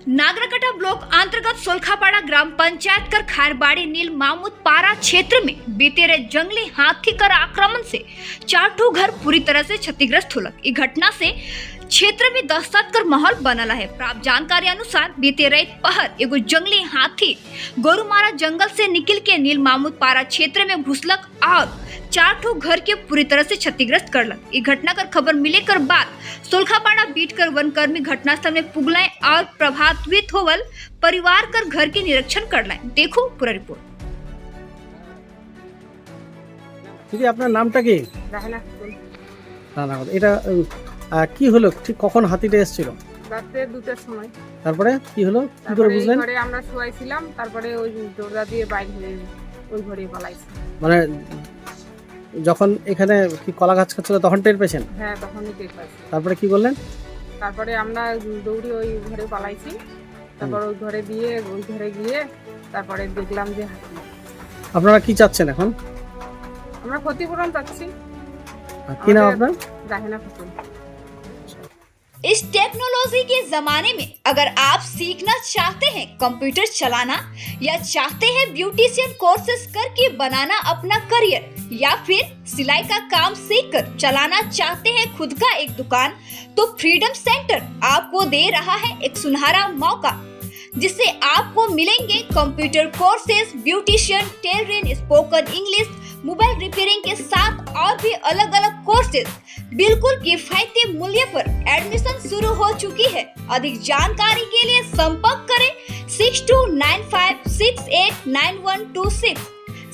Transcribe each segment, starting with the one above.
नागराकाटा ब्लॉक अंतर्गत सोलखापाड़ा ग्राम पंचायत कर खारबाड़ी नील मामूद पारा क्षेत्र में बीते रहे जंगली हाथी कर आक्रमण से चार ठो घर पूरी तरह से क्षतिग्रस्त होलक। इस घटना से क्षेत्र में दहशत कर माहौल बनल है। प्राप्त जानकारी अनुसार बीते रात पहर एगो जंगली हाथी गोरुमारा जंगल से निकल के नील मामूद पारा क्षेत्र में घुसलक और चार ठो घर के पूरी तरह से क्षतिग्रस्त करलक। इस घटना कर खबर मिले कर बाद सोलखापाड़ा बीट कर वनकर्मी घटनास्थल में पुगलाए और प्रभावित होवल परिवार कर घर के निरीक्षण कर लाए। देखो पूरा रिपोर्ट। দিদি, আপনার নামটা কি? রাহেনা খাতুন। না না, এটা কি হলো ঠিক? কখন হাতিটা এসেছিল? রাত্রে 2টার সময়। তারপরে কি হলো, কি করে তারপরে এই বুঝলেন? ঘরে আমরা শোয়াইছিলাম, তারপরে ওই দরজা দিয়ে বাইর হয়ে ওই ঘরে পালাইছে। মানে যখন এখানে কি কলা গাছ খাচ্ছিল তখন টের পেয়েছেন? হ্যাঁ, তখনই টের পাইছি। তারপরে কি করলেন? তারপরে আমরা দৌড়ে ওই ঘরে পালাইছি। তারপর ওই ঘরে দিয়ে ওই ঘরে গিয়ে তারপরে দেখলাম যে হাতি। আপনারা কি চাচ্ছেন এখন? আমরা ক্ষতিপূরণ চাচ্ছি। আর কি নাম আমাদের- আপনার? রাহেনা খাতুন। इस टेक्नोलॉजी के जमाने में अगर आप सीखना चाहते हैं कंप्यूटर चलाना या चाहते हैं ब्यूटिशियन कोर्सेज करके बनाना अपना करियर या फिर सिलाई का काम सीखकर चलाना चाहते हैं खुद का एक दुकान, तो फ्रीडम सेंटर आपको दे रहा है एक सुनहरा मौका, जिससे आपको मिलेंगे computer courses, beautician, tailoring, spoken English, mobile repairing के साथ और भी अलग अलग कोर्सेज बिल्कुल किफायती मूल्य पर। एडमिशन शुरू हो चुकी है। अधिक जानकारी के लिए संपर्क करें 6295689126।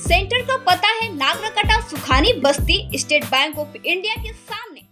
सेंटर का पता है नागरकटा, सुखानी बस्ती, स्टेट बैंक ऑफ इंडिया के सामने।